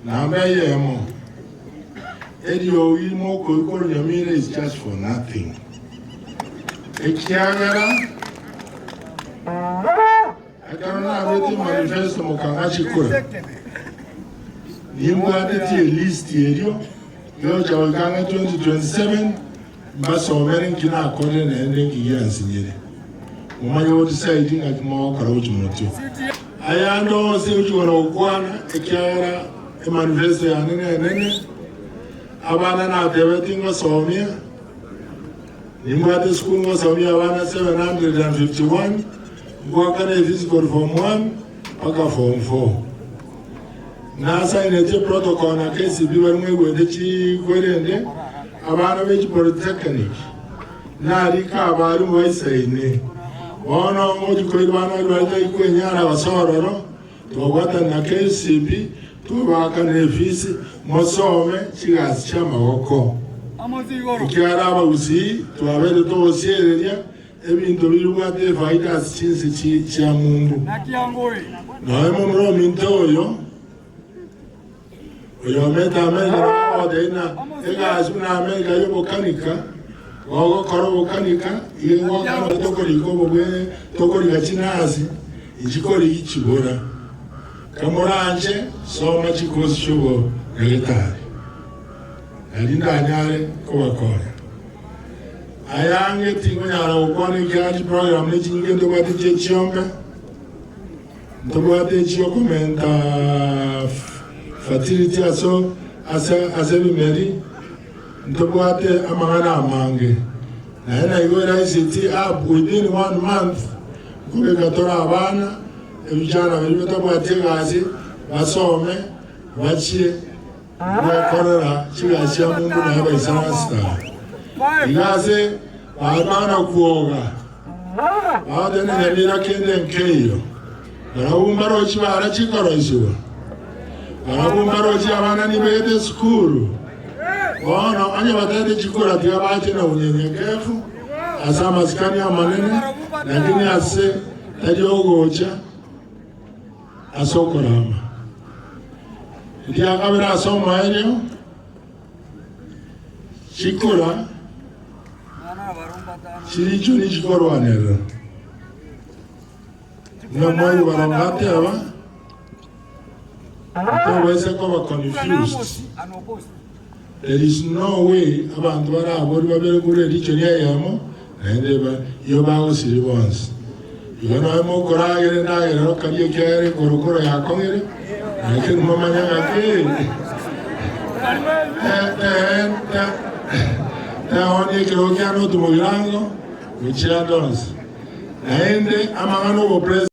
Namba eyemo, eriogi mokoigwa korwa Nyamira is just for nothing. Ekiagera ekero naruete manifesto mokang'a chikura, nimbwatetie elist erio gegocha goika ang'e 2027 mbasomere nki nakorire naende nki giansinyire. Momanye go decide ng'aki mogokora gochia motwe. Ayande onsi gochia kona gokwana ekiagera emanifesto yane nenene, abana natebetie ngosomia, nimbwate esukuru ngosomia abana 751, ngoakana efees korwa form one mpaka form four. Nasainetie protocol na KCB baria mwaigwete chikwerende, abana be chipolytechnic. Narike abarimu baisaine. Bono ngochia koira abana baria bare tari kwenyara gose ororo, twabwatana na KCB, twabaakana efisi, mosome chigasi chi'amagoko. Ekiagera abagusii twabeire togosiereria ebinto bibwate efaida ase chinse chia mumbu. Nonya momura ominto oyo, Oyomete Amerika nabo agotebia ng'a egasi buna Amerika y'obokanika, gogokora obokanika iga egokana tokorika obobwe tokorika chinasi inchikorigi chibora. Kamoranche soma chikosi chi'obodagetari nari ndanyare kobakonya. Ayange tingonyara gokwana ekiagera chiprogram nechinyinge ntobwate chie chiombe. Ntobwate echi'okomenta fertility ase ase ebimeri, ntobwate amang'ana amange. Naende naigure ICT app within one month nkobeka tore abana, ebichana biria batabwati egasi basome bachie gokorera chigasi chia Mungu naye baisaranse aa. Iga ase bamana kwoga. Bagotenena nyamira kende nkeiyo, barabwo mbarochi bara chikoroisigwa, barabwo mbarochi abana nibegete esukuru. Bono onye batagete chikura tiga bache na unyenyekevu ase amasikani amanene, lakini ase tari ogocha ase okorama. Eria kabere ase omoerio, chikura Chiricho nichikorwanerera, buna mwaigwa barongo ateba, Ntobaisa koba confused. There is no way abanto barabori babere korwa ericho ria eyemo naende iyo bagosiri bonsi. Igo nonya mokoragera endagera rokaria ekiagera ekorokoro yakong'ire, lakini momanye ng'aki teonia ekerogo kiane otumogirango gochia ande onsi. Naende amang'ana obopresident.